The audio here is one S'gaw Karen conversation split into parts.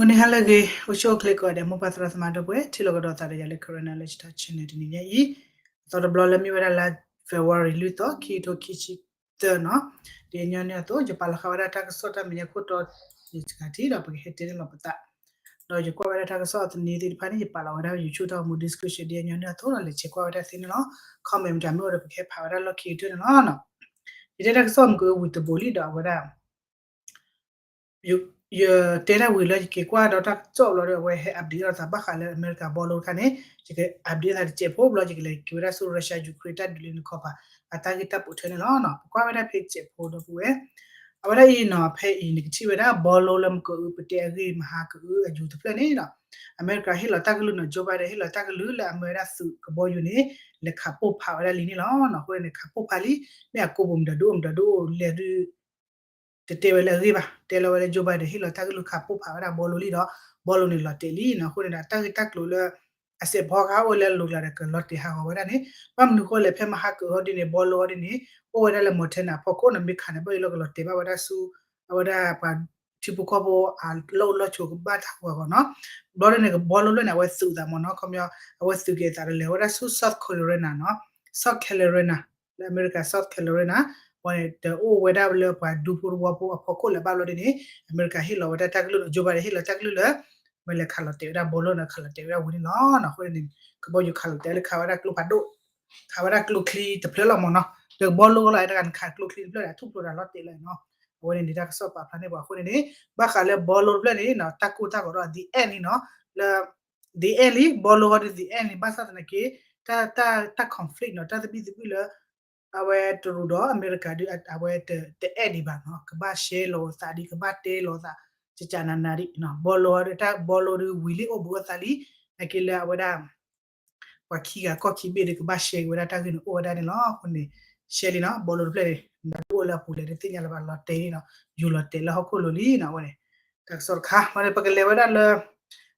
မုၢ်နံၤဟါလၢအဂ့ၤ အိၣ်ဆူၣ်အိၣ်ချ့ကိးဂၤဒဲး မိၢ်ပၢ်သရၣ်သမါဒီပုၢ်ဝဲၢ် ထံၣ်လိာ်ကဒီးသးဒီးယၤလၢ Karen Knowledge Talk Channel တနံၤညါအံၤ, အသီတဘျီလၢမ့ၢ်ဝဲဒၣ်လါ February လွံၢ်သီ ခံကထိခံဆံသၢနီၤ, ဒ်ညီနုၢ်အသိး ယပာ်လီၤဃာ်ဝဲဒၣ်တၢ်ကစီၣ်တၢ်မဲာ်ညါခိၣ်တီ ယစကၤထံဒီး ပကဟဲတဲန့ၢ်လီၤပသး ဒီးယကွၢ်ဝဲဒၣ်တၢ်ကစီၣ်သန့သ့ၣ်တဖၣ်န့ၣ် ယပာ်လီၤဝဲဒၣ် YouTube တၢ်ဂီၤမူ description ဒ်ညီနုၢ်အသိးဒီး လဲၤဆဲးကွၢ်ဝဲဒၣ်သ့န့ၣ်လီၤ. comment မတၤမ့ၢ်အိၣ်ဒီး ပကဟဲဖးဝဲဒၣ်လီၢ်ခံကတၢၢ်န့ၣ်လီၤ. ယတဲတၢ်ကစီၣ်မုၢ်ကဝံၤတဘိးလံဒီးအဝဲဒၣ် ယတဲတၢ်ဝံၤလၢယက့ၤကွၢ်ဒီးတၢ်ကစီၣ်ဘျီဒီး အဝဲဟဲ update အီၤသးဘၣ်ဃးလၢအမဲရကၤဘီလိတခါန့ၣ် ယက update အသးတစဲးဖိဘျီ ယကလဲၤက့ၤဝဲဒၣ်ဆူ Russia Ukraine တၢ်ဒုးလၢနခီပၤ အတၢ်ဂ့ၢ်တၢ်ပိာ်ထွဲန့ၣ်လီၤ. ပကွၢ်ဝဲဒၣ်ဖဲတစဲးဖိဒီပုၢ်ဝဲၢ် အဝဲဒၣ်အံၤနီၤ ဖဲအံၤနကထံၣ်ဝဲဒၣ် ဘီလိလၢမုၢ်ကဝံၤ ပတဲအဂ့ၢ်မဟါကအုအယူၤတဖျၢၣ်န့ၣ်ဒီး အမဲရကၤဟ့ၣ်လီၤတၢ်ကလုၢ်နီၤ Joe Biden ဟ့ၣ်လီၤတၢ်ကလုၢ်လၢအမၢဝဲဒၣ်သုးကဘီယူၤန့ၣ် လဲၤခးပိၢ်ဖးဝဲဒၣ်လံန့ၣ်လီၤ. အဃိန့ၣ် ခးပိၢ်ဖးလံ မ့ၢ်အကိးပူၤမတၤဒိၣ်မတၤဒိၣ်လဲၣ်ဒုး တတဲဝဲလၢအဂ့ၢ်ဘၣ် တဲလီၤဝဲလၢ Joe Biden ဟ့ၣ်လီၤတၢ်ကလုၢ်ခးပိၢ်ဖးဝဲဒၣ်ဘီလိလံဒီး ဘီလိန့ၣ်လီၤတဲာ်လံနီၤ. အဃိန့ၣ်ဒီး တၢ်ဂ့ၢ်တၢ်ကျိၤလၢ အစဲးဖီကဟၣ်အိၣ်လၢအလိၤကျါဒီး ကလီၤတဲာ်ဟးဂီၤဝဲဒၣ်န့ၣ် ဘၣ်မနုၤဃိလဲၣ် ဖဲမဟါကအုဟီဒ်န့ၣ် ဘီလိဟီဒ်န့ၣ် အိၣ်ဝဲဒၣ်လၢ Montana အဖီခိၣ်နီၤ မ့ၢ်ခးန့ၣ် ဘၣ်ယိၣ်လၢကလီၤတဲာ်ဘၣ်ဝဲဒၣ်ဆူ အဝဲဒၣ်ပှၤထံဖိကီၢ်ဖိအလီၢ်အိၣ်လီၢ်ဆိးကဘၣ်တၢ်ဂီၤဂီၤနီၤ. ဘီလိန့ၣ် ဘီလိလၢန့ၣ် အဝဲသုးသးမ့ၢ်နီၤ ခီပညီ အဝဲသုးက့ၤအသးဒီးလဲၤဝဲဒၣ်ဆူ South Carolina နီၤ South Carolina လၢအမဲရကၤ South Carolina ဝဲန့ၣ် တအိၣ်ဝဲဒၣ်လၢပှၤဒူဖိတဝီဖိအဖီခိၣ်လၢၤဘၣ်ဘျီဒ်န့ၣ် အမဲရကၤဟ့ၣ်လီၤဝဲဒၣ်တၢ်ကလုၢ်နီၤ Joe Biden ဟ့ၣ်လီၤတၢ်ကလုၢ်လၢ မ့ၢ်လဲၤခးလီၤတဲာ်ဝဲဒၣ်ဘီလိနီၤ ခးလီၤတဲာ်ဝဲဒၣ်ဝံၤန့ၣ်လီၤ. အဃိန့ၣ် ကဘီယူၤခးလီၤတဲာ်လၢခးဝဲဒၣ်ကျိဖးဒိၣ် ခးဝဲဒၣ်ကျိချံတဖျၢၣ်လီၤမ့ၢ်နီၤ ဒီးဘီလိလီၤ တဂၤနခးကျိချံတဖျၢၣ်ဒီး ထူၣ်ဖျိးဒီးလီၤတဲာ်လီၤနီၤ. အဝဲန့ၣ်န့ၣ် တၢ်ကစီၣ်ပာ်ဖျါန့ၢ်ပှၤအဃိန့ၣ်န့ၣ် ဘၣ်ဃးလၢဘီလိတဖျၢၣ်န့ၣ်နီၤ တၢ်ကိၢ်တၢ်ဂီၤဒီး the end လံနီၤ လၢ the end လံ ဘီလိဟီဒ် the end လံ ဘၣ်ဆၣ်သနာ်က့ တၢ် တၢ် တၢ် conflict နီၤ တၢ်သဘံၣ်သဘုၣ်လၢ အဝဲတရူးဒီးအမဲရကၤဒ် အဝဲတ end ဒံးဘၣ်နီၤ ကဘၣ်ရှဲလီၤသးဒ် ကဘၣ်တဲလီၤသး ကကနနဒ် ဘီလိ တၢ်ဘီလိဒ်ဝံၤလံအိၣ်ဘူးအသးလံ နာ်က့လၢအဝဲဒၣ် ပှၤခံဂၤကီၢ်ခံဘ့ၣ်ဒီး ကဘၣ်ရှဲက့ၤဝဲဒၣ်တၢ်ဂ့ၢ်န့ၣ်အိၣ်ဝဲဒၣ်န့ၣ်လီၤ. အဃိန့ၣ် ရှဲလံနီၤ ဘီလိတဖျၢၣ်န့ၣ် မတၤဒ်အိၣ်လၢအပူၤလဲၣ် တသ့ၣ်ညါလၢၤဘၣ် လီၤတဲာ်လံနီၤ ယူၤလီၤတဲာ်လၢဟီၣ်ခိၣ်လိၤလံနီၤ အဝဲန့ၣ် တၢ်ကစီၣ်တခါ ဝဲန့ၣ် ပကလဲၤဝဲဒၣ်လၢ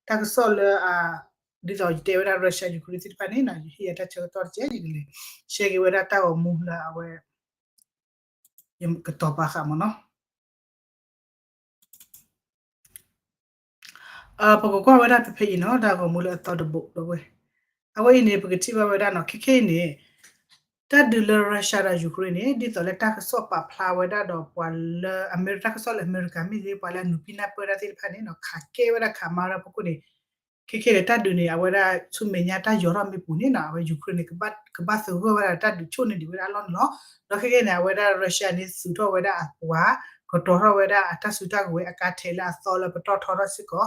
တၢ်ကစီၣ်လၢ ဒ်သိးယတဲဝဲဒၣ် Russia Ukraine သ့ၣ်တဖၣ်န့ၣ်နီၤ ယဟ့ၣ်ယၤတၢ်ဆၢကတီၢ်တကဲး ယကလဲၤ ရှဲက့ၤဝဲဒၣ်တၢ်ဂီၤမူလၢအဝဲ ယကတီၤပာ်ဃာ်မ့ၢ်နီၤ ပကကွၢ်ဝဲဒၣ်ဖဲဖဲအံၤနီၤ တၢ်ဂီၤမူလၢအသီတဘိးဒီပုၢ်ဝဲၢ် အဝဲအံၤန့ၣ် ပကထံၣ်ဘၣ်ဝဲဒၣ်နီၤ ခဲခဲအံၤန့ၣ် တၢ်ဒုးလၢ Russia ဒီး Ukraine န့ၣ် ဒ်သိးလၢတၢ်ကစီၣ်ပာ်ဖျါဝဲဒၣ်ဒီးပှၤလၢအမဲရ တၢ်ကစီၣ်လၢအမဲရကၤမ့ၢ်ဂ့ၤ ပှၤလၢအနုာ်ပံနၢ်ပၢၢ်တၢ်သ့ၣ်တဖၣ်န့ၣ်နီၤ ခးကဲဝဲဒၣ်ခးမါဝဲဒၣ်ဖီခိၣ်န့ၣ် ခဲခဲန့ၣ် တၢ်ဒုးန့ၣ်အဝဲဒၣ်ဆူမဲာ်ညါတၢ်ယီၤထီၣ်မ့ၢ်ပူၤန့ၣ်နီၤ အဝဲ Ukraine န့ၣ် ကဘၣ်သဂၢၢ်ဝဲဒၣ်တၢ်ဒုးဆိၣ်န့ၢ်ဒံးဝဲဒၣ်အလီၢ်န့ၣ်လီၤ. ဒီးခဲခဲန့ၣ် အဝဲဒၣ် Russia န့ၣ် သုးထီၣ်ဝဲဒၣ်အပှၤ ကတီၤထီၣ်ဝဲဒၣ်အတၢ်စုတၢ်ကဝဲၤအကါထဲးလၢအသီလၢပတီၢ်ထီထီၣ်စ့ၢ်ကီး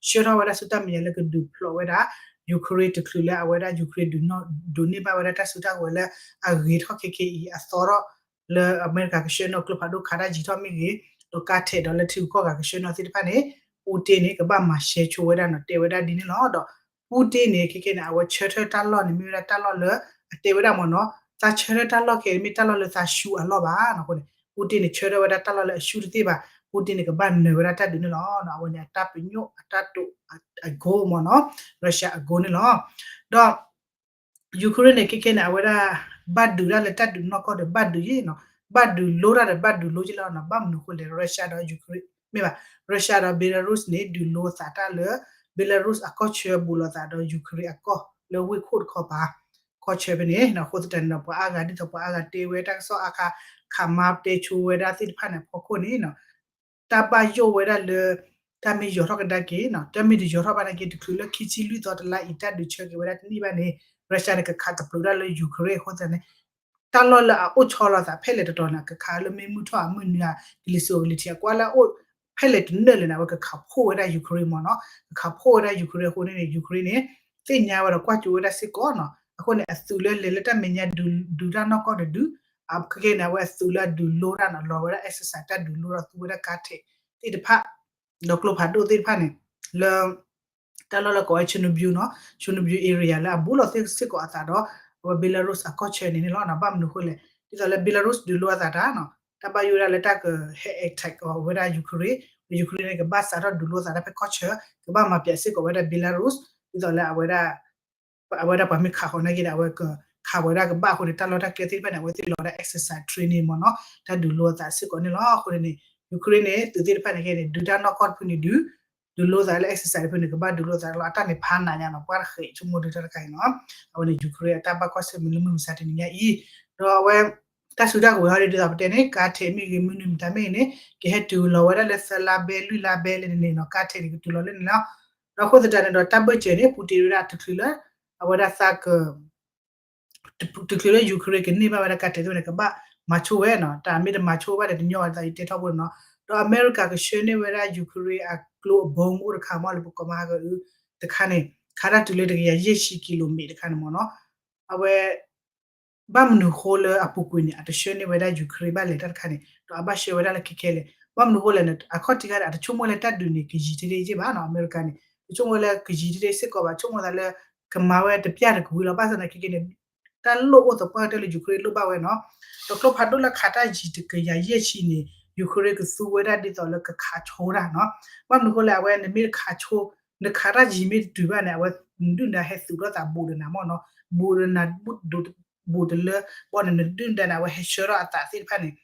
ဆှၢထီၣ်ဝဲဒၣ်ဆူတၢ်မဲာ်ညါလၢကဒုးဖျိးဝဲဒၣ် Ukraine တချုးလၢအဝဲဒၣ် Ukraine ဒုး ဒိးန့ၢ်ဘၣ်ဝဲဒၣ်တၢ်စုတၢ်ကဝဲၤလၢအဂ့ၤထီၣ်ခဲခဲအံၤအသီထီၣ် လၢအမဲရကၤကဆှၢနီၣ်ကျိဖးဒိၣ်ခးတၢ်ယံၤထီၣ်မ့ၢ်ဂ့ၤ ဒီးကါထဲးဒီးလၢထံဂုၤကီၢ်ဂၤကဆှၢနီၣ်သ့ၣ်တဖၣ်န့ၣ် Putin န့ၣ် ကဘၣ်မၤရှဲဆိဝဲဒၣ်နီၤ တဲဝဲဒၣ်ဒ်န့ၣ်လီၤ. ဒီး Putin န့ၣ် ခဲခဲန့ၣ် အဝဲဆၢထၢၣ်တၢ်လီၢ်န့ၣ် မ့ၢ်ဝဲဒၣ်တၢ်လီၢ်လၢ အတဲဝဲဒၣ်မ့ၢ်နီၤ သးဆၢထၢၣ်တၢ်လီၢ်ခဲအံၤ မ့ၢ်တၢ်လီၢ်လၢသးဆူအလီၢ်ဘၣ်နီၤ. အဃိန့ၣ် Putin န့ၣ် ဆၢထၢၣ်ဝဲဒၣ်တၢ်လီၢ်လၢအဆူတသ့ဘၣ် Putin န့ၣ် ကဘၣ်နၢၤဝဲဒၣ်တၢ်ဒုးန့ၣ်လီၤ. အဝဲန့ၣ်အတၢ်ပညိၣ်အတၢ်တိာ်အ goal မ့ၢ်နီၤ Russia အ goal န့ၣ်လီၤ. ဒီး Ukraine န့ၣ် ခဲခဲန့ၣ် အဝဲဒၣ် ဘၣ်ဒုးတၢ်လၢတၢ်ဒုးနီၢ်ကီၢ်ဒီးဘၣ်ဒုးယံၤနီၤ ဘၣ်ဒုးလိတၢ်ဒီးဘၣ်ဒုးလိက့လီၤနီၤ ဘၣ်မနုၤအဃိလဲၣ် Russia ဒီး Ukraine မ့ၢ်ဘၣ် Russia ဒီး Belarus န့ၣ် ဒုးလိအသးတၢ်လၢ Belarus အကီၢ်ဆၢဘူးလိာ်သးဒီး Ukraine အကီၢ်လၢဝ့ၢ်ခိၣ်တခီပၤ ကီၢ်ဆၢဖဲန့ၣ်နီၤ အဃိသတးန့ၣ်ဒီး ပှၤအါဂၤဒ်သိးပှၤအါဂၤတဲဝဲတၢ်ကစီၣ်အါခါ ခးမါတဲဆိဝဲဒၣ်သ့ၣ်တဖၣ်န့ၣ် အဖီခိၣ်န့ၣ်နီၤ တၢ်ဘၣ်ယိၣ်ဝဲဒၣ်လၢ တၢ်မ့ၢ်ယီၤထီၣ်ကဒါက့ၤနီၤ တၢ်မ့ၢ်တယီၤထီၣ်ဘၣ်နာ်က့ တချုးလၢခံဆံလွံၢ်သီတလါအံၤ တၢ်ဒုးဆၢက့ၤဝဲဒၣ်တနံၣ်ဘၣ်န့ၣ် Russia န့ၣ် ကခးသဘျုးဒၣ်လၢ Ukraine အဃိသတးန့ၣ် တၢ်လီၢ်လၢအအိၣ်ဆီလီၤသးဖဲလဲၣ်တတီၤန့ၣ် ကခးလၢမ့ၢ်မုၢ်ထီၣ်အမုၢ်နံၤဧါ ကလံၤစိးကလံၤထံးအကွၢ်လၢအအိၣ် ဖဲလဲၣ်တနၢၣ်လဲၣ်န့ၣ် အဝဲကခးဖှိၣ်ဝဲဒၣ် Ukraine မ့ၢ်နီၤ ကခးဖှိၣ်ဝဲဒၣ် Ukraine အဃိန့ၣ်န့ၣ် Ukraine န့ၣ် သ့ၣ်ညါဝဲဒီးကွၢ်ကၠိဝဲဒၣ်စ့ၢ်ကီးနီၤ အဃိန့ၣ် အသုးလၢလဲၤလၢတၢ်မဲာ်ညါဒုးတၢ်နီၢ်ကီၢ်တဒုး အခဲခဲန့ၣ် အဝဲအသုးလၢအဒုးလိတၢ်နီၤ လီၤဝဲဒၣ် exercise တၢ်ဒုးလိဒီးသူဝဲဒၣ်ကါထဲးသ့ၣ်တဖၣ် ဒီးကျိဖးဒိၣ်သ့ၣ်တဖၣ်န့ၣ် လၢ တၢ်လီၢ်လၢကိးဝဲ Chernobyl နီၤ Chernobyl area လၢအဘူးလိာ်သ့ၣ်စ့ၢ်ကီးအသးဒီး အဝဲ Belarus အကီၢ်ဆၢန့ၣ်န့ၣ်လီၤ. ဘၣ်မနုၤအဃိလဲၣ် ဒ်သိးလၢ Belarus ဒုးလိအသးတၢ်နီၤ တၢ်ဘၣ်ယိၣ်ဝဲဒၣ်လၢတၢ်ကဟဲ attack အီၤဝဲဒၣ် Ukraine, Ukraine န့ၣ် ကဘၣ်စးထီၣ်ဒုးလိအသးတၢ်ဖဲကီၢ်ဆၢ ကဘၣ်မၤပၠးစ့ၢ်ကီးဝဲဒၣ် Belarus ဒ်သိးလၢအဝဲဒၣ် အဝဲဒၣ်ပှၤမ့ၢ်ခးဃီၤနာ်က့ဒီး အဝဲကခးဝဲဒၣ်ကဘၣ်အဃိန့ၣ် တၢ်လီၢ်တၢ်ကျဲသ့ၣ်တဖၣ်န့ၣ် အဝဲသ့ၣ်လီၤဝဲဒၣ် exercise training မ့ၢ်နီၤ တၢ်ဒုးလိအသးစ့ၢ်ကီးန့ၣ်လီၤ. အဃိန့ၣ်န့ၣ် Ukraine န့ၣ် သုးသ့ၣ်တဖၣ်န့ၣ်ကဲန့ၣ် ဒုးတၢ်နီၢ်ကီၢ်တဖုန့ၣ်ဒုး ဒုးလိသးလၢ exercise တဖုန့ၣ် ကဘၣ်ဒုးလိသးလီၤ အတၢ်န့ၣ်ဖးနးညါနီၤ ပှၤတဃဲးဆိကမိၣ်ဒုးတၢ်တခါအံၤနီၤ. အဝဲန့ၣ် Ukraine အတၢ်ဘၣ်ကွၢ်ဆၢၣ်မဲာ်လၢမုၢ်မဆါတနံၤညါအံၤ ဒီးအဝဲ တၢ်စုတၢ်ကဝဲၤဟီဒ်သိးပတဲန့ၣ် ကါထဲးမ့ၢ်ဂ့ၤ မနုၤမတၤမ့ၢ်ဂ့ၤန့ၣ် ကဟဲတုၤလီၤဝဲဒၣ်လၢသၢလါဘဲလွံၢ်လါဘဲလၢန့ၣ်နီၤ ကါထဲးန့ၣ်ကတုၤလီၤလၢန့ၣ်လီၤ. ဒီးအဃိသတးန့ၣ်ဒီးတၢ်ဘၢၣ်စၢၤန့ၣ် ပူတ့ၢ်ဝဲဒၣ်တချုးလၢ အဝဲဒၣ်သးက တချုးလၢ Ukraine ကန့ၢ်ဘၣ်ဝဲဒၣ်ကါထဲးသ့ၣ်န့ၣ် ကဘၣ်မၤဆိဝဲနီၤ တၢ်မ့ၢ်တမၤဆိဘၣ်ဒီးတညီဝဲဒ်သိးယတဲထီဘိန့ၣ်နီၤ. ဒီးအမဲရကၤကဆှၢန့ၢ်ဝဲဒၣ် Ukraine အကျိအဘိမ့ၣ်အိၣ်တခါမ့ၢ်လၢပကိးမၤဟးဂီၤအုတခါန့ၣ် ခးတၢ်တုၤလၢတကယၤယဲၢ်ဆံကံလိမ့ၣ်တခါန့ၣ်မ့ၢ်နီၤ. အဝဲ ဘၣ်မနုၤဃိလၢအပူၤကွံာ်န့ၣ် အတဆှၢန့ၢ်ဝဲဒၣ် Ukraine ဘၣ်လဲၤတၢ်တခါန့ၣ် ဒီးအဘၣ်ဆှၢဝဲဒၣ်လၢခဲခဲလဲၣ် ဘၣ်မနုၤဃိလဲၣ်န့ၣ် အခီၣ်ထံးခါဒီး အတဆိကမိၣ်လၢတၢ်ဒုးန့ၣ် ကယံာ်တ့ၢ်တ့ၢ်ဘၣ်နီၤ အမဲရကၤန့ၣ် တဆိကမိၣ်လၢကယံာ်တ့ၢ်တ့ၢ်စ့ၢ်ကီးဘၣ် ဆိကမိၣ်သးလၢ ကမၤဝဲတပျၢ်တကဝံၤလီၤ ဘၣ်ဆၣ်သနာ်က့န့ၣ် တၢ်လိၣ်အိၣ်သပှၢ်ကတၢၢ်လၢ Ukraine လိၣ်ဘၣ်ဝဲနီၤ ဒီးကျိဖးဒိၣ်လၢခးတၢ်ယံၤတကယၤယဲၢ်ဆံန့ၣ် Ukraine ကသူဝဲဒၣ်ဒ်သိးလၢကခးဆိတၢ်နီၤ ဘၣ်မနုၤဃိလဲၣ် အဝဲနမ့ၢ်တခးဆိ နခးတၢ်ယံၤမ့ၢ်တတုၤဘၣ်န့ၣ် အဝဲနဒုၣ်ဒါဟဲသူၣ်ထီၣ်သးဘူးဒီးနၤမ့ၢ်နီၤ ဘူးဒီးနၤ ဘူးတလၢ ဘၣ်န့ၣ် နဒုၣ်ဒါန့ၣ် အဝဲဟဲဆှၢထီၣ်အသးသ့ၣ်တဖၣ်န့ၣ်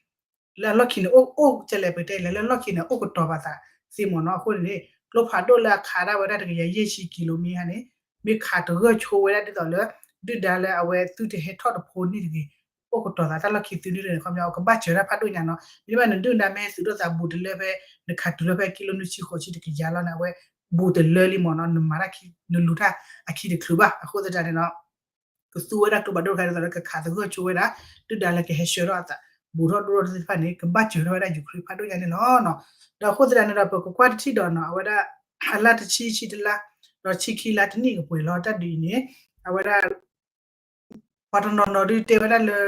လၢအလီၢ်ခံန့ၣ် အိၣ်အိၣ်ကလဲၣ်ပတဲလဲၣ် လၢလီၢ်ခံန့ၣ် အိၣ်ကတီၤပာ်သးသ့မ့ၢ်နီၤ အဃိန့ၣ်န့ၣ် ကျိဖးဒိၣ်လၢအခးဒၣ်ဝဲဒၣ်တကယၤယဲၢ်ဆံကံလိမ့ၣ်ဟါန့ၣ် မ့ၢ်ခးတဂၢၢ်ဆိဝဲဒၣ်ဒ်သိးလၢ ဒုၣ်ဒါလၢအဝဲသုတဟဲထီၣ်တဖိန့ၣ်တဂ့ၤ အိၣ်ကတီၤသးတၢ်လီၢ်ခံသုန့ၣ်တဂ့ၤန့ၣ် ခီပညီ အကဘၣ်စၢၤတၢ်ဖးဒိၣ်ညါနီၤ မ့တမ့ၢ်နဒုၣ်ဒါမ့ၢ်ဟဲသူၣ်ထီၣ်သးဘူးတလၢဖဲ နခးတုၤလၢဖဲကံလိနွံဆံဃိးဆံတကယၤလီၤန့ၣ် အဝဲဘူးတလၢလံမ့ၢ်နီၤ နမၤတၢ်ခံ နလူၤတၢ်အခံတချုးဘၣ် အဃိသတးန့ၣ်နီၤ ကသူဝဲဒၣ်ကျိဖးဒိၣ်တခါဒ်သိးလၢကခးသဂၢၢ်ဆိဝဲဒၣ် ဒုၣ်ဒါလၢကဟဲဆှၢထီၣ်အသး ဘူးထီၣ်ဒိၣ်ထီၣ်သ့ၣ်တဖၣ်န့ၣ် ကဘၣ်စၢၤထီၣ်ဝဲဒၣ် Ukraine ဖးဒိၣ်ညါန့ၣ်လီၤ. ဒီးအဃိသတးန့ၣ်ဒီး ပကကွၢ်တထံၣ်ဒီးနီၤ အဝဲဒၣ် အလါတဆံဆံတလါ ဒီးဆံခံလါတနံၣ်ကပှဲၤလီၤတၢ်ဒုးအံၤန့ၣ် အဝဲဒၣ် ပှၤတနီၤနီၤဒုးတဲဝဲဒၣ်လၢ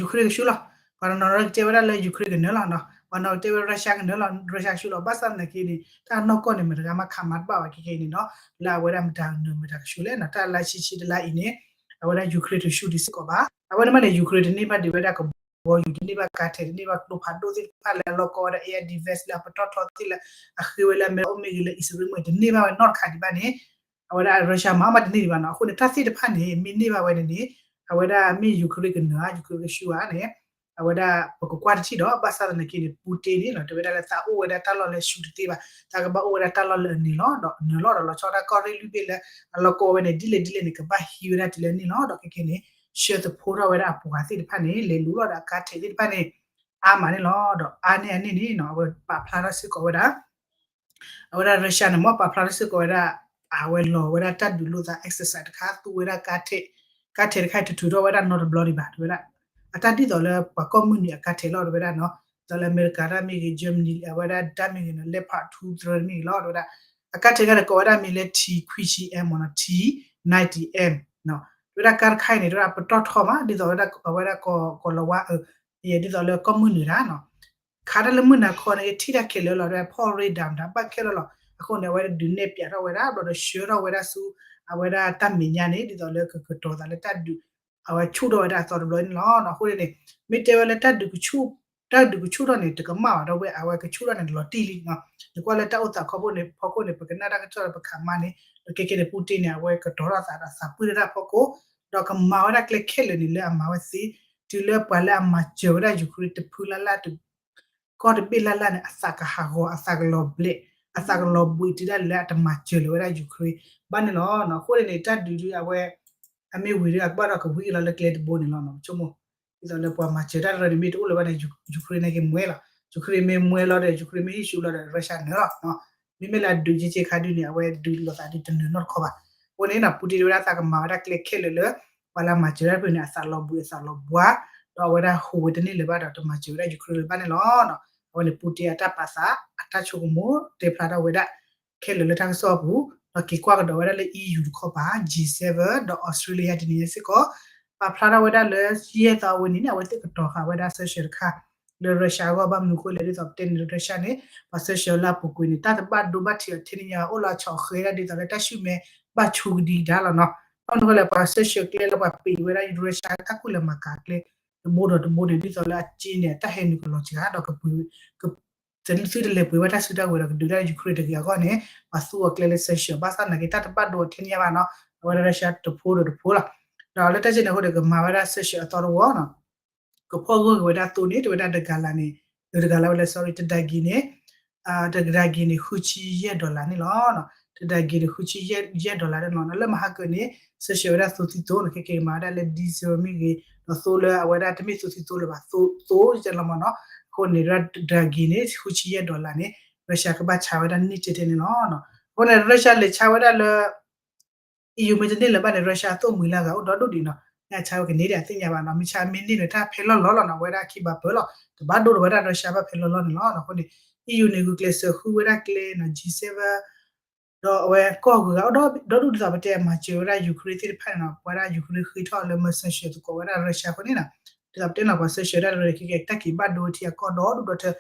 Ukraine ကဆူၣ်လီၤ. ပှၤတနီၤနီၤဒုးတဲဝဲဒၣ်လၢ Ukraine ကနၢၤလီၤနီၤ. ပှၤနီၤတဲဝဲ Russia ကနၢၤလီၤ Russia ကဆူၣ်လီၤ. ဘၣ်ဆၣ်သနာ်က့န့ၣ် တၢ်နီၢ်ကီၢ်န့ၣ် မတၤတဂၤမးခးမၤတဘၣ်ဘၣ်ခဲခဲအံၤန့ၣ်နီၤ. လၢအဝဲဒၣ်မတၤကနၢၤမတၤကဆူၣ်လဲၣ်နီၤ. တၢ်လါဆံဆံတလါအံၤန့ၣ် အဝဲဒၣ် Ukraine တဆူၣ်ဒံးစ့ၢ်ကီးဘၣ်. အဝဲန့ၣ်မးန့ၣ် Ukraine တန့ၢ်ဘၣ်ဒံးဝဲဒၣ်ကဘီယူၤ တန့ၢ်ဘၣ်ကျိဖးဒိၣ်သ့ၣ်တဖၣ်လၢအလီၢ်ကီဝဲဒၣ် air defense လၢအပတီၢ်ထီသ့ၣ်လၢ အဃ့ဝဲလၢအမဲအိၣ်မ့ၢ်ဂ့ၤ လၢအံၣ်စရ့လးမ့ၢ်ဂ့ၤ တန့ၢ်ဘၣ်ဝဲနီတခါဒံးဘၣ်န့ၣ် အဝဲဒၣ် Russia မၤအီၣ်မးတန့ၢ်ဒံးဘၣ်နီၤ. အဃိန့ၣ် တၢ်သ့ၣ်တဖၣ်န့ၣ် မ့ၢ်န့ၢ်ဘၣ်ဝဲန့ၣ်န့ၣ် အဝဲဒၣ်မ့ၢ် Ukraine ကနၢၤဧါ Ukraine ကဆူၣ်ဧါန့ၣ် အဝဲဒၣ်ပကကွၢ်တထံၣ်ဒီး ဘၣ်ဆၣ်သနာ်က့န့ၣ် Putin န့ၣ်နီၤ တဲဝဲဒၣ်လၢသးအိၣ်ဝဲဒၣ်တၢ်လီၢ်လၢဆူၣ်တသ့ဘၣ်, သးကဘၣ်အိၣ်ဝဲဒၣ်တၢ်လီၢ်လၢအန့ၣ်လီၤ. ဒီးနၢၤလီၤဒီးလီၤဆီဒၣ်တၢ်ကီၢ်ရ့ၣ်လွံၢ်ဘ့ၣ်လၢအလီၢ်ကီဝဲန့ၣ် ဒ်လဲၣ်ဒ်လဲၣ်န့ၣ် ကဘၣ်ဟံးဝဲဒၣ်တုၤလၢန့ၣ်လီၤ. ဒီးခဲခဲန့ၣ် ဆှၢသဖှိထီၣ်ဝဲဒၣ်အပှၤသ့ၣ်တဖၣ်န့ၣ် လဲၤလူၤလီၤဒီးအကါထဲးသ့ၣ်တဖၣ်န့ၣ် အါမးန့ၣ်လီၤ. ဒီးအါန့ၢ်အန့ၣ်န့ၣ်နီၤ အဝဲပာ်ဖျါထီၣ်စ့ၢ်ကီးဝဲဒၣ် အဝဲဒၣ် Russia န့ၣ် မ့ၢ်ပာ်ဖျါထီၣ်စ့ၢ်ကီးဝဲဒၣ် အဝဲလီၤဝဲဒၣ်တၢ်ဒုးလိာ်သး exercise တခါ သူဝဲဒၣ်ကါထဲး, ကါထဲးတခါအံၤ တထုးထီၣ်ဝဲဒၣ်နီတဘျီဒံးဘၣ် တဲဝဲဒၣ်. အတၢ်ဒ်သိးလၢပှၤကီၢ်မုၢ်နုာ်အကါထဲးလီၤ တဲဝဲဒၣ်နီၤ. ဒ်သိးလၢအမဲရကၤတၢ်မ့ၢ်ဂ့ၤ Germany အဝဲဒၣ်တၢ်မ့ၢ်ဂ့ၤနီၤ Leopard two သရၢတမ့ၢ်ဂ့ၤလီၤ တဲဝဲဒၣ်. အကါထဲးတခါန့ၣ် ကိးဝဲဒၣ်မ့ၢ်လၢ T ခွံဆံ M မ့ၢ်နီၤ T ninety M တဲဝဲဒၣ် ကါတခါအံၤန့ၣ် တဲဝဲဒၣ်ပတီၢ်ထီမး ဒ်သိးဝဲဒၣ် အဝဲဒၣ်ကီၢ်လီၤဝါ ဒ်သိးလၢကီၢ်မုၢ်နုာ်တၢ်နီၤ ခးတၢ်လၢမုၢ်နၤခီန့ၣ် ထံၣ်တၢ်ခဲလၢာ်လီၤ ဖီၣ်ရ့ဒၣ်မတၤဘၣ်ခဲလၢာ်လီၤ. အဃိန့ၣ် အဝဲဒုးနဲၣ်ပၠးထီၣ်ဝဲဒၣ် ဘျီဒီးဆှၢထီၣ်ဝဲဒၣ်ဆူ အဝဲဒၣ်တၢ်မဲာ်ညါန့ၣ် ဒ်သိးလၢကကတီၤသးလၢတၢ်ဒုး အဝဲဆူၣ်ထီၣ်ဝဲဒၣ်အသီတဘျီန့ၣ်လီၤ. အဃိန့ၣ် မ့ၢ်တဲဝဲလၢတၢ်ဒုးကဆူၣ် တၢ်ဒုးကဆူၣ်ထီၣ်န့ၣ် တကမၣ်ဘၣ်ဒီးဝဲ အဝဲကဆူၣ်ထီၣ်န့ၣ် လီၤတံၢ်လံနီၤ. နကွၢ်လၢတၢ်အိၣ်သးခီဖျိန့ၣ် ဖီခိၣ်န့ၣ် ပကနၣ်တၢ်ကစီၣ်ဒီးပခးမါန့ၣ် ဒီးခဲခဲန့ၣ် Putin န့ၣ် အဝဲကတီၤထီၣ်သးဒီးသးပှံၢ်ထီၣ်တၢ်ဖီခိၣ် ဒီးကမၤဝဲဒၣ်ကျဲခဲလၢာ်န့ၣ်လၢအမၤဝဲသ့ တုၤလၢပှၤလၢအမၤစၢၤဝဲဒၣ် Ukraine တဖုလၢ်လၢ် ကီၢ်တဘ့ၣ်လၢ်လၢ်န့ၣ် အသးကဟးဂီၤ အသးကလီၤဘျဲး အသးကလီၤဘှံးတုၤဒၣ်လဲာ်လၢအတမၤစၢၤလၢၤဝဲဒၣ် Ukraine ဘၣ်န့ၣ်လီၤ. အဃိန့ၣ်န့ၣ် တၢ်ဒုးဒုးအဝဲ အမ့ၢ်ဝံၤဒီးအကဘၣ်ဒီးကဝံၤအလီၤလၢကျဲတဘိန့ၣ်လီၤ. ပဆိကမိၣ် ဒ်သိးလၢပှၤမၤစၢၤတၢ်တရၢန့ၣ် မ့ၢ်တအိၣ်လၢၤဘၣ်န့ၣ် Ukraine န့ၣ်က့ၤမှဲလီၤ. Ukraine မ့ၢ်မှဲလီၤဒီး Ukraine မ့ၢ်ဟံးဆူၣ်လီၤဒီး Russia နၢၤလီၤ. မ့မ့ၢ်လၢအဒုးက့ၤက့ၤခါဒုးန့ၣ် အဝဲဒုးလိာ်သးဒုးတနၢၤနီတခီဘၣ်. အဃိန့ၣ်နီၤ Putin တဲဝဲဒၣ်သးကမၤဝဲဒၣ်ကျဲခဲလၢာ်လၢ ပှၤလၢအမၤစၢၤတၢ်တဖုန့ၣ် အသးလီၤဘှံးအသးလီၤဘှါ ဒီးအဝဲဒၣ်ဟူးဝဲတန့ၢ်လၢၤဘၣ်ဒီးတမၤစၢၤဝဲဒၣ် Ukraine လၢၤဘၣ်န့ၣ်လီၤ. အဝဲန့ၣ် Putin အတၢ်ပာ်သး အတၢ်ဆိကမိၣ်တဲဖျါထီၣ်ဝဲဒၣ် ခဲလၢာ်လၢတၢ်ကစီၣ်အပူၤ ဒီးက့ၤကွၢ်ကဒီးဝဲဒၣ်လၢ E U တခီပၤ G seven ဒီး Australia တနံၤညါစ့ၢ်ကီး ပာ်ဖျါထီၣ်ဝဲဒၣ်လၢ ယဲၢ်သီအဝဲန့ၣ်န့ၣ် အဝဲသ့ၣ်ကတီၤဃာ်ဝဲဒၣ် sanction တခါ လၢ Russia အဂီၢ် ဘၣ်မနုၤအဃိလဲၣ် ဒ်သိးပတဲန့ၣ်လၢ Russia န့ၣ် ပှၤ sanction လၢအပူၤကွံာ်န့ၣ် တၢ်တဘၣ်ဒိဘၣ်ထံးအီၤထဲန့ၣ်ညါ အိၣ်လီၤဆီၣ်ဃဲဒၣ်ဒ်သိးလၢတၢ်ဆူၣ်မဲဘၣ်ဆူကဒံကဒါလီၤနီၤ. ဘၣ်မနုၤအဃိလဲၣ် ပှၤ sanction ကျဲလၢပှၤပ့ၤဝဲဒၣ် Russia တၢ်ကူၣ်လဲၤမၤကၤကျဲ တဘိဒီးတဘိန့ၣ် ဒ်သိးလၢအက့န့ၣ် တၢ်ဟဲနုာ်ကလီၤစှၤဒီးကပှ့ၤ သုတလဲၤပှ့ၤဝဲတၢ်စုတၢ်ဝဲၤဒီးကဒုးတၢ် Ukraine တဂ့ၤအဂီၢ်န့ၣ် ပှၤသူအီၤကျဲလၢ sanction ဘၣ်ဆၣ်သနာ်က့ တၢ်တဘၣ်ဒိအီၤထဲန့ၣ်ညါဘၣ်နီၤ. အဝဲဒၣ် Russia တဖိဒီးတဖိလီၤ. ဒီးလၢတၢ်စ့ၢ်န့ၣ်အဃိဒီး ကမၤဝဲဒၣ် sanction အသီတဝီနီၤ ကဖီၣ်ဂၢၢ်က့ၤဝဲဒၣ်သိန့ၣ် တဲဝဲဒၣ်တဂၤလၢ်န့ၣ် တဂၤလၢ်ဝဲလၢ sorry တဒါကံၤန့ၣ် တကဒါက့ၤန့ၣ် ဃုဆံယဲၢ် dollar န့ၣ်လီၤ. တကဒါက့ၤန့ၣ် ဃုဆံယဲၢ် dollar န့ၣ်လီၤ. လၢမဟါကၢန့ၣ် ဆၢဆှၢဝဲဒၣ်သိသံသိန့ၣ် ခဲက့ၤမၤဝဲဒၣ်လၢ diesel မ့ၢ်ဂ့ၤ, ဒီးသိလၢအဝဲဒၣ်တမ့ၢ်သိသံသိလၢၤဘၣ်, သိ သိကလီၤမ့ၢ်နီၤ. အဃိန့ၣ် တကဒါက့ၤန့ၣ် ဃုဆံယဲၢ် dollar န့ၣ် Russia ကဘၣ်ဆါဝဲဒၣ်န့ၢ်တဲတဲန့ၣ်လီၤ. အဃိန့ၣ် Russia လဲၤဆါဝဲဒၣ်လၢ EU မ့ၢ်တန့ၢ်လၢၤဘၣ်န့ၣ် Russia အသိၣ်မှံၤလၢအဂၤအိၣ်ဒီဒူၣ်ဒံးနီၤ. မ့ၢ်အဆါဝဲကန့ၢ်ဒံးအသ့ၣ်ညါဘၣ်နီၤ. မ့ၢ်ဆါမ့ၢ်န့ၢ်န့ၣ် တၢ်ဖဲလီၢ်လီၢ်လီၤနီၤ, အဝဲဒၣ်ခံဘၣ်ပၢလီၤ, တဘၣ်ဒိဒီးဝဲဒၣ် Russia ဘၣ်ဖဲလီၢ်လီၢ်န့ၣ်လီၤ. အဃိန့ၣ် EU န့ၣ် ဂုာ်ကျဲးစၢးဃုဝဲဒၣ်ကျဲနီၤ G seven ဒီးအဝဲကီၢ်ဂုၤဂၤအိၣ်ဒီဒူၣ်ဒ်သိးပတဲမၤစၢၤဝဲဒၣ် Ukraine သ့ၣ်တဖၣ်န့ၣ်နီၤ, ပဝဲဒၣ် Ukraine ဃ့ထီၣ်လၢ မၤစၢၤသကိးဝဲဒၣ် Russia အဃိန့ၣ်နီၤ, ဒ်သိးပတဲနီၤ ပှၤစၢၤဆှၢဒၣ်လၢ တၢ်က့ၤဘၣ်ဒိထံအကီၢ်ဒီဒူၣ်ဒီထၢ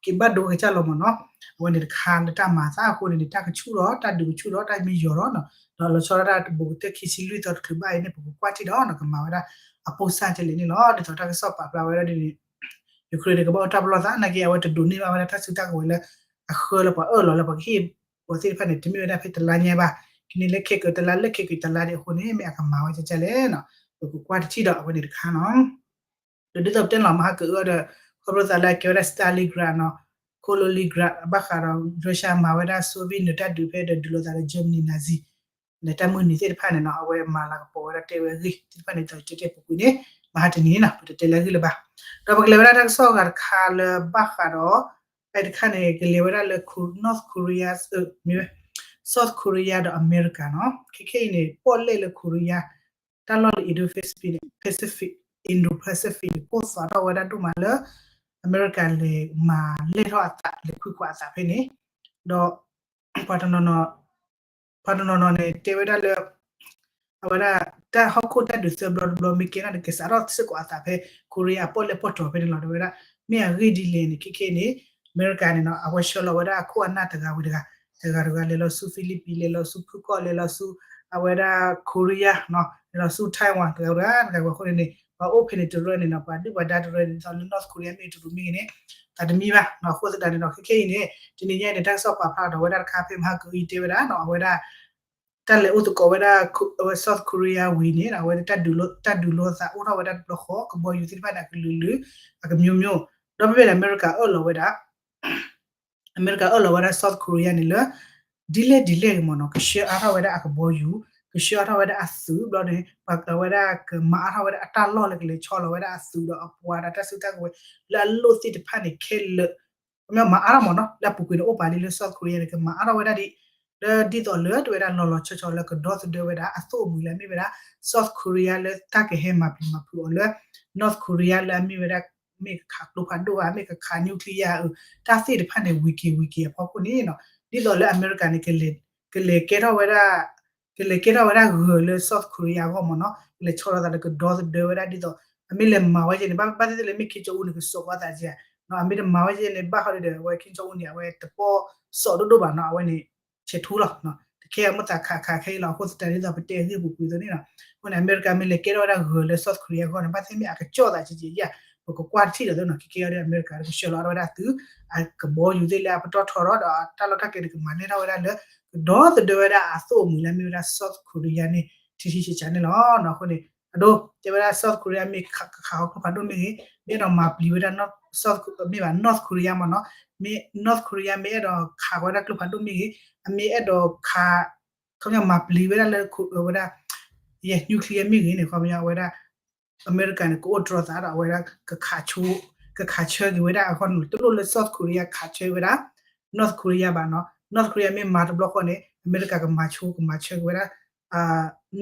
က့ၤဘၣ်ဒိကစၢ်လီၤမ့ၢ်နီၤ. အဝဲန့ၣ်တခါလၢတၢ်မၤသးအဃိန့ၣ်န့ၣ် တၢ်ကဆူၣ်ဒီး တၢ်ဒုးကဆူၣ်ဒီး တၢ်မ့ၢ်ယီၤဒီးနီၤ, ဒီးလီၤဆီဒၣ်တၢ်တဘိးကတၢၢ်ခံဆံလွံၢ်သီတချုးဘၣ်အံၤန့ၣ် ပကကွၢ်ထံၣ်ဒီးနီၤ ကမၤဝဲဒၣ်အပိၢ်စၢ်ကလဲာ်န့ၣ်လီၤ. ဒ်သိးတၢ်ကစီၣ်ပာ်ဖျါဝဲဒၣ်ဒ်န့ၣ် Ukraine န့ၣ် ကဘၣ်အိၣ်တၢ်ပလီၢ်သးနာ်က့ အဝဲတဒိးန့ၢ်ဘၣ်ဝဲဒၣ်တၢ်စုတၢ်ကဝဲၤလၢ အဃၢလၢပှၤအၢၣ်လီၤလၢပှၤကဟ့ၣ်ပှၤသ့ၣ်တဖၣ်န့ၣ် တမ့ၢ်ဝဲဒၣ်ဖဲတလါညါဘၣ်, ကန့ၢ်လၢခဲကိာ်တလါလၢခဲကိာ်တလါဒံးအဃိန့ၣ် မ့ၢ်အကမၤဝဲကကလဲၣ်နီၤ, ပကကွၢ်တထံၣ်ဒီးအဝဲန့ၣ်တခါနီၤ. ဒီးဒ်သိးပတဲန့ၣ်လီၤ မဟါကအုဒီး ခီဖျိသးလၢအကဲဝဲဒၣ် Stalingrad နီၤ, Kaliningrad ဘၣ်ဃးဒီး Russia မၤဝဲဒၣ် Soviet နၢၤတၢ်ဒုးဖဲဒီးဒုးလိာ်သးဒီး Germany Nazi နၢၤတၢ်မုၢ်နံၤသ့ၣ်တဖၣ်န့ၣ်နီၤ, အဝဲမၤလၤကပီၤဝဲဒၣ်တဲဝဲအဂ့ၢ်သ့ၣ်တဖၣ်န့ၣ် ဒ်သိးတဲတဲပူၤကွံာ်န့ၣ် မဟါတနံၤနီၤ ပတတဲလၢအဂ့ၢ်လၢၤဘၣ်. ဒီးပကလဲၤဝဲဒၣ်တၢ်ကစီၣ်အဂၤတခါလၢဘၣ်ဃးဒီး ဖဲတခါန့ၣ် ကလဲၤဝဲဒၣ်လၢ North Korea, မ့ၢ်ဝဲ South Korea ဒီးအမဲရကၤနီၤ, ခဲခဲအံၤန့ၣ် ပီၣ်လဲၣ်လၢ Korea တၢ်လီၢ်လၢ Indo-Pacific န့ၣ် Pacific, Indo-Pacific န့ၣ် ကိၢ်သွးထီၣ်ဝဲဒၣ်ဒိၣ်မးလၢ အမဲရကၤလဲၤမၤလဲၢ်ထီၣ်အသး လဲၤခွံခွးအသးဖဲန့ၣ်, ဒီး ပှၤတနီၤနီၤ ပှၤတနီၤနီၤန့ၣ် တဲဝဲဒၣ်လၢ အဝဲဒၣ် တၢ်ဟီၣ်ခိၣ်တၢ်ဒုးသၢဘျီတဘျီ မ့ၢ်ကဲထီၣ်န့ၣ် ကစးထီၣ်စ့ၢ်ကီးအသးဖဲ Korea အပီၣ်လဲၣ်ပီၣ်တီၤဖဲန့ၣ်လီၤ. တဲဝဲဒၣ် မ့ၢ်အဂ့ၢ်ဒ်လဲၣ်န့ၣ် ခဲခဲန့ၣ် အမဲရကၤန့ၣ်နီၤ အဝဲဆှၢလီၤဝဲဒၣ်အခိၣ်အနၢ်တဂၤဝံၤတဂၤ တဂၤတဂၤ လဲၤလီၤဆူ Philippines လဲၤလီၤဆူဖုကီၢ် လဲၤလီၤဆူ အဝဲဒၣ် Korea နီၤ လဲၤလီၤဆူ Taiwan တဂၤတဂၤတဂၤဝံၤအဃိန့ၣ်န့ၣ် ပှၤအိၣ်ဖဲန့ၣ်တရၢန့ၣ်နီၤ ပှၤဒုၣ်ပှၤဒါတရၢန့ၣ် ဒ်သိးလၢ North Korea မ့ၢ်တရူးမ့ၢ်ဂ့ၤန့ၣ် အတမံဘၣ်နီၤ. အဃိသတးန့ၣ်ဒီး ခဲခဲအံၤန့ၣ် တနံၤညါအံၤန့ၣ် တၢ်ကစီၣ်ပာ်ဖျါဒီးဝဲဒၣ်တခါဖဲမဟါကအုတဲဝဲဒၣ်နီၤ အဝဲဒၣ် တၢ်လဲၤအိၣ်သကိးဝဲဒၣ် အဝဲ South Korea ဝံၤန့ၣ် အဝဲတၢ်ဒုးလိာ်သးအိၣ်ထီၣ်ဝဲဒၣ်တဘျီဃီ ကဘီယူၤသ့ၣ်တဖၣ်န့ၣ် အကလုာ်လုာ် အကမျိုးမျိုး ဒီးဖဲဖဲန့ၣ် အမဲရကၤအၢၣ်လီၤဝဲဒၣ် အမဲရကၤအၢၣ်လီၤဝဲဒၣ် South Korea န့ၣ်လၢ ဒ်လဲၣ်ဒ်လဲၣ်ဂ့ၤမ့ၢ်နီၤ ကဆှၢအါထီၣ်ဝဲဒၣ်အကဘီယူၤ ကဆှၢအါထီၣ်ဝဲဒၣ်အသုးဘျီန့ၣ် ပှၤဝဲဒၣ်ကမၤအါထီၣ်ဝဲဒၣ်အတၢ်လီၢ်လၢကလဲၤဆီလီၤဝဲဒၣ်အသုးဒီးအပှၤဒီးတၢ်စုတၢ်ကဝဲၤ လၢအလိၣ်သ့ၣ်တဖၣ်န့ၣ်ခဲလၢာ် မၤအါထီၣ်မ့ၢ်နီၤ လၢအပူၤကွံာ်န့ၣ်အိၣ်ပာ်လံလၢ South Korea န့ၣ် ကမၤအါထီၣ်ဝဲဒၣ်ဒ် လၢဒ်သိးလၢတဝဲဒၣ်လီၤလီၤဆီဆီလၢကဒီသဒၢဝဲဒၣ်အသိၣ်အမှံၤလၢအမ့ၢ်ဝဲဒၣ် South Korea လၢတၢ်ကဟဲမၤပျံၤမၤဖုးအီၤလၢ North Korea လၢအမ့ၢ်ဝဲဒၣ် မ့ၢ်ကခးကျိဖးဒိၣ်ဧါ မ့ၢ်ကခး nuclear ဧါ တၢ်သ့ၣ်တဖၣ်န့ၣ် ဝံၤက့ၤဝံၤက့ၤအဖီခိၣ်န့ၣ်နီၤ ဒ်သိးလၢအမဲရကၤန့ၣ် ကလဲၤကဲထီၣ်ဝဲဒၣ် ကလဲၤကဲထီၣ်ဝဲဒၣ်ဂၢၤလၢ South Korea အဂီၢ်မ့ၢ်နီၤ ကလဲၤဆီလီၤသးလၢကဒီသဒၢဝဲဒၣ်ဒ်သိး အမ့ၢ်လဲၤမၤဝဲကဲန့ၣ် ဘၣ်သ့ၣ်သ့ၣ်လၢမ့ၢ် Kim Jong Un န့ၣ် ကစိာ်ကွၢ်သးကဲဧါ အမ့ၢ်တမၤဝဲကဲန့ၣ် ဘၣ်ဃီဒီး အဝဲ Kim Jong Un န့ၣ် အဝဲတပီၢ်စီၣ်ဒိၣ်ဒိၣ်ဘၣ်နီၤ အဝဲန့ၣ် ဆဲးထူလီၤ တခဲအမိၣ်သးခးခးခဲအံၤလီၤ အဃိသတးဒ်သိးပတဲအဂ့ၢ်ပူၤကွံာ်သိးန့ၣ်နီၤ အဃိန့ၣ် အမဲရကၤမ့ၢ်လဲၤကဲထီၣ်ဝဲဒၣ်ဂၢၤလၢ South Korea အဂီၢ်န့ၣ် ဘၣ်သ့ၣ်မ့ၢ်အကစီၣ်သးကဲကဲဧါ ပကကွၢ်တထံၣ်ဒီးသိးနီၤ ခဲကဲအီၤဒီး အမဲရကၤကဆှၢလီၤအါထီၣ်ဝဲဒၣ်အသုး အကဘီယူၤသ့ၣ်လၢအပတီၢ်ထီရီၤဒီးတၢ်လီၢ်တၢ်ကျဲန့ၣ် ကမၤလဲၢ်ထီၣ်ဝဲဒၣ်လၢ ကဒီသဒၢဝဲဒၣ်အသိၣ်အမှံၤလၢအမ့ၢ်ဝဲဒၣ် South Korea န့ၣ် ထံထံဆးဆးန့ၣ်လီၤ. အဃိန့ၣ် အဒိ တဲဝဲဒၣ် South Korea မ့ၢ်ခးကခးဃီကျိဖးဒိၣ်မ့ၢ်ဂ့ၤ မ့ၢ်အဲၣ်ဒိးမၤပျံၤဝဲဒၣ် မ့ၢ်ဘၣ် North Korea မ့ၢ်နီၤ မ့ၢ် North Korea မ့ၢ်အဲၣ်ဒိးခးဃီဝဲဒၣ်ကျိဖးဒိၣ်မ့ၢ်ဂ့ၤ အမ့ၢ်အဲၣ်ဒိးခး ခီပညီမၤပျံၤဝဲဒၣ်လၢဝဲဒၣ် ယဲ nuclear မ့ၢ်ဂ့ၤန့ၣ် ခီပညီအဝဲဒၣ် အမဲရကၤန့ၣ် ကအိၣ်တြီသးဒီးအဝဲဒၣ် ကခးဆိ ကခးဆၢက့ၤဝဲဒၣ်အဂီၢ်န့ၣ် တလိၣ်လၢ South Korea ခးဆၢဝဲဒၣ် North Korea ဘၣ်နီၤ North Korea မ့ၢ်မၤတဘျီဃီန့ၣ် အမဲရကၤကမၤဆိကမၤဆၢက့ၤဝဲဒၣ်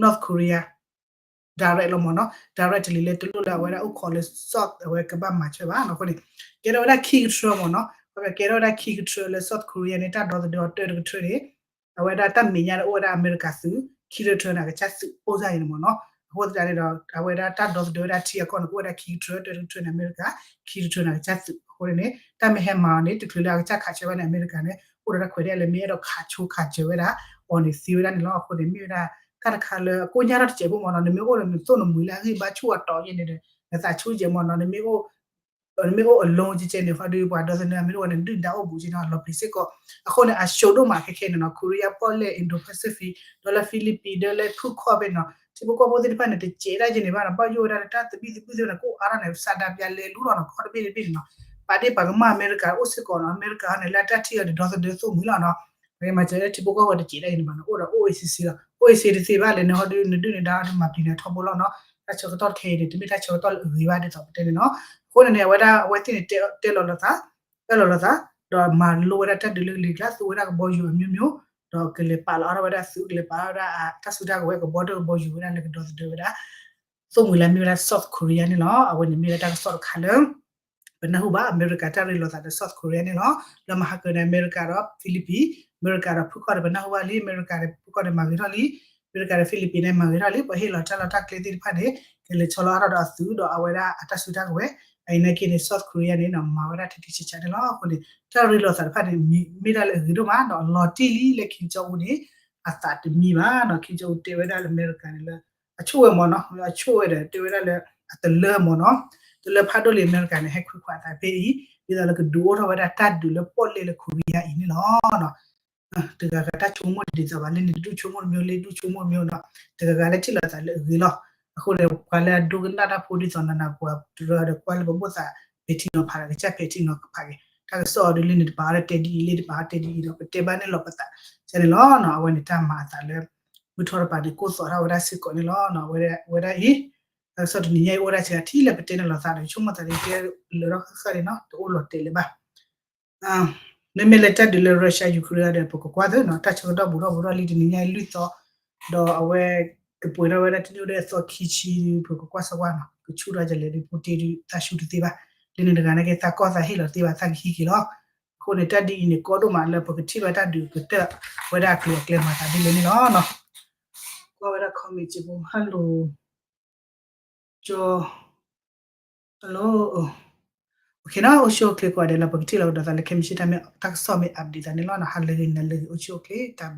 North Korea direct လီၤမ့ၢ်နီၤ directly လၢတလိၣ်လၢအဝဲဒၣ်အိၣ်ခိးလၢ South အဝဲကဘၣ်မၤဆၢဘၣ်နီၤ အဃိန့ၣ် ကဲထီၣ်ဝဲဒၣ်ခံကထြၢမ့ၢ်နီၤ ကဲထီၣ်ဝဲဒၣ်ခံကထြၢလၢ South Korea န့ၣ် တၢ်ဒီသဒၢအီၤတၢတကထြၢန့ၣ် အဝဲဒၣ်တၢ်မဲာ်ညါန့ၣ်အိၣ်ဝဲဒၣ်အမဲရကၤသုး ခံကထြၢန့ၣ် အကစၢ်သုးအိၣ်စၢ်အံၤန့ၣ်မ့ၢ်နီၤ အဃိသတးန့ၣ်ဒီး အဝဲဒၣ်တၢ်ဒီသဒၢဝဲဒၣ်ထံအကီၢ်န့ၣ် ကအိၣ်ဝဲဒၣ်ခံကထြၢ တၢတကထြၢန့ၣ် အမဲရကၤ ခံကထြၢန့ၣ် အကစၢ်သုးအဃိန့ၣ် တၢ်မ့ၢ်ဟဲမၤအီၤန့ၣ် တချုးလၢအကစၢ်ခးဆၢဘၣ်န့ၣ် အမဲရကၤန့ၣ် အိၣ်ဒီးတၢ်ခွဲးတၢ်ယာ်လၢမ့ၢ်အဲၣ်ဒိးခးဆိခးစၢၤဝဲဒၣ်အီၤန့ၣ်သ့ဝဲဒၣ်န့ၣ်လီၤ အဃိန့ၣ် မ့ၢ်ဝဲဒၣ် တၢ်တခါလၢအကိညါထီၣ်တစဲးဖိမ့ၢ်နီၤ နမ့ၢ်အိၣ်ဒီးနသိၣ်နမှံၤလၢအဂံၢ်ဘါဆူၣ်အတီၤယဲန့ၣ်ဒီး နသးဆူၣ်ယဲမ့ၢ်နီၤ နမ့ၢ်အိၣ် နမ့ၢ်အိၣ် alone ကဲကဲန့ၣ် ခီဒုးပှၤဒီသနၢၣ်မ့ၢ်တအိၣ်န့ၣ် ဒုၣ်ဒါအိၣ်ဘူးကဲန့ၣ် လီၤပျံၤစ့ၢ်ကီး အဃိန့ၣ် အရှုံးဒိၣ်မးခဲခဲန့ၣ်နီၤ Korea ပီၣ်လဲၣ် Indo-Pacific ဒီးလၢ Philippines ဒီးလၢဖုၣ်ခီၣ်ဖဲန့ၣ်နီၤ ထံဖိကီၢ်ဖိသ့ၣ်တဖၣ်န့ၣ် တစဲးဒၣ်ကဲန့ၣ်ဘၣ်နီၤ ဘၣ်ယိၣ်ဝဲဒၣ်လၢတၢ်သဘံၣ်သဘုၣ်သ့ၣ်န့ၣ် ကအိၣ်အါထီၣ်န့ၣ် စးဒးပျးလဲၤလူလီၤနီၤ ကီၢ်တဘ့ၣ်တဘ့ၣ်န့ၣ်နီၤ ပာ်ဒ့ၣ်ပာ်ကမၣ်အမဲရကၤအိၣ်စ့ၢ်ကီးနီၤ, အမဲရကၤဟီန့ၣ် လၢအတၢ်ထံၣ်အီၤဒီး ဒီသဒၢသိၣ်မှံၤလီၤနီၤ. ပမၤစၢၤထံဖိကီၢ်ဖိတစဲးဒၣ်အံၤန့ၣ်ဘၣ်နီၤ, အိၣ်ဒီး O A C C လီၤ, O A C တသ့ဘၣ်လဲၣ်န့ၣ် ဟီဒုး နဒုၣ်နဒါအီၤဒုးမၤပျံၤနၤထီဘိလီၤနီၤ. တၢ်ဆၢကတီၢ်တခဲအံၤန့ၣ် တမ့ၢ်တၢ်ဆၢကတီၢ်လၢအဂ့ၤဘၣ်ဒ်သိးပတဲန့ၣ်နီၤ. အဃိန့ၣ်န့ၣ် အဝဲဒၣ်အဝဲသ့ၣ်န့ၣ် တဲလီၤလိာ်သး, တဲလီၤလိာ်သး, ဒီးမၤလိဝဲဒၣ်တၢ်ဒုးလၢကလံၤကျါ သူဝဲဒၣ်ကဘီယူၤအမျိုးမျိုး, ဒီးကလဲၤပာ်လီၤအါထီၣ်ဝဲဒၣ်သုး ကလဲၤပာ်လီၤဝဲဒၣ်တၢ်စုတၢ်ကဝဲၤကဘီဒိၣ်ကဘီယူၤဝဲဒၣ်လၢကဒီသဒၢဝဲဒၣ် သိၣ်မှံၤလၢအမ့ၢ်ဝဲဒၣ် South Korea န့ၣ်လီၤ. အဝဲန့ၣ်မ့ၢ်ဝဲဒၣ်တၢ်ကစီၣ်တခါလၢ ပနၢ်ဟူဘၣ် အမဲရကၤတၢ်ရ့လိာ်သးဒီး South Korea န့ၣ်လီၤ. လၢမဟါကၢန့ၣ် အမဲရကၤဒီး Philippines, အမဲရကၤဒီးဖုၣ်ခီၣ်ဒီးပနၢ်ဟူဘၣ်လံ, အမဲရကၤဒီးဖုၣ်ခီၣ်ဒီးမၤဂ့ၤထီၣ်လံ, အမဲရကၤဒီး Philippines န့ၣ် မၤဂ့ၤထီၣ်လံ, ပှၤဟ့ၣ်လီၤတၢ်လီၢ်တၢ်ကျဲသ့ၣ်တဖၣ်န့ၣ် ကလဲၤဆီလီၤအါထီၣ်ဒီးအသုးဒီးအဝဲဒၣ်အတၢ်စုတၢ်ကဝဲၤ, အအံၤနာ်က့န့ၣ် South Korea န့ၣ် မၤဝဲဒၣ်ထဲထဲဆးဆးန့ၣ်လီၤ. အဃိန့ၣ် တၢ်ရ့လိာ်သးတဖၣ်န့ၣ် မ့ၢ်ဒၣ်လၢအဂ့ၤဒိၣ်မးဒီး အလီၤတံၢ်လံလၢ Kim Jong Un န့ၣ် အသးတမံဘၣ်နီၤ. Kim Jong Un တဲဝဲဒၣ်လၢအမဲရကၤန့ၣ်လၢ အဆိၣ်ဝဲမ့ၢ်နီၤ, အဆိၣ်ဝဲဒီးတဲဝဲဒၣ်လၢ အတလၢမ့ၢ်နီၤ, တလၢဖးဒိၣ်လံ အမဲရကၤန့ၣ် ဟဲခွဲးခွးအသးဖဲအံၤ ဒ်သိးလၢကဒုးအိၣ်ထီၣ်ဝဲဒၣ်တၢ်ဒုးလၢပီၣ်လဲၣ်လၢ Korea အံၤန့ၣ်လီၤ. တဂၤဂၤတၢ်ဆိကမိၣ်တဒ်သိးဘၣ်, လၢန့ၣ်တဒူၣ်ဆိကမိၣ်တမံၤ, လၢဒူၣ်ဆိကမိၣ်တမံၤနီၤ, တဂၤဂၤလၢထံၣ်လိာ်သးလၢအဂ့ၤလီၤ. အဃိန့ၣ် ပှၤလၢအဒိကနၣ်တၢ်ဖိဒ်သိးနၤနၤပှၤတရၢဒီး ကွၢ်လၢပဘၣ်သး ပဲာ်ထံနီၤဖးဒီး ကစၢ်ပဲာ်ထံနီၤဖးက့ၤ တၢ်ကစီၣ်အီၤဒ်လၢန့ၣ်တပာ်အီၤလၢတဲဒ်အံၤ လၢတပာ်အီၤတဲဒ်အံၤဒီး ပတဲဘၣ်န့ၣ်လီၤပသး ကန့ၣ်လီၤနီၤ. အဝဲန့ၣ်တၢ်မၤအသးလၢ မုၢ်ထီၣ်တပၤန့ၣ် ကိၢ်သီးထီၣ်ဝဲဒၣ်စ့ၢ်ကီးန့ၣ်လီၤ. ဝဲဒၣ်အံၤ တၢ်ကစီၣ်တနံၤညါအံၤ အိၣ်ဝဲဒၣ်စှၤထံလၢပတဲန့ၣ်လီၤသးဒီး ဆိကမိၣ်သးလၢတဲလၢထီၣ်ဃၣ်ဃၣ်န့ၣ်နီၤ တအိၣ်လီၤတဲာ်လၢၤဘၣ်. မ့မ့ၢ်လၢတၢ်ဒုးလၢ Russia Ukraine ဒီး ပကကွၢ်သ့နီၤ တၢ်ဆၢကတီၢ်ဘူးထီၣ်ဘူးထီၣ်လံ တနံၤညါအံၤလွံၢ်သီ ဒီးအဝဲ ကပှဲၤထီၣ်ဝဲဒၣ်တနံၣ်အိၣ်ဒီးအသီခံဆံ ပကကွၢ်စၢၤကွၢ်နီၤ ကဆူၣ်ထီၣ်ကလဲာ်ဒုး ပူတ့ၢ်ဒုး သးဆူၣ်တသ့ဘၣ်. လၢန့ၣ်တဂၤနာ်က့ သးကီၢ်သးဟ့ၣ်လီၤတသ့ဘၣ် သးကဟံးက့ၤလီၤ. အဃိန့ၣ် တၢ်ဒ်အံၤန့ၣ် ကီဒိၣ်မးလၢပကထံၣ်ဘၣ်တၢ်ဒုးကတၢၢ်ဝဲဒၣ်အကျိၤအကျဲမၤသးဒ်လဲၣ်န့ၣ်လီၤ. ကွၢ်ဝဲဒၣ် comment စ့ၢ်ဖိ hello ကၠီ hello အိၣ်ဆူၣ်အိၣ်ချ့ကိးဂၤဒဲးလီၤ. ပကထံၣ်လိာ်ကဒီးသးလၢခဲမုၢ်ဆ့ၣ်တၢ်မ့ၢ်တၢ်ကစီၣ်မ့ၢ် update သးန့ၣ်လီၤ. ဟါလၢဂ့ၤ နၤလၢဂ့ၤ အိၣ်ဆူၣ်အိၣ်ချ့ တၢ်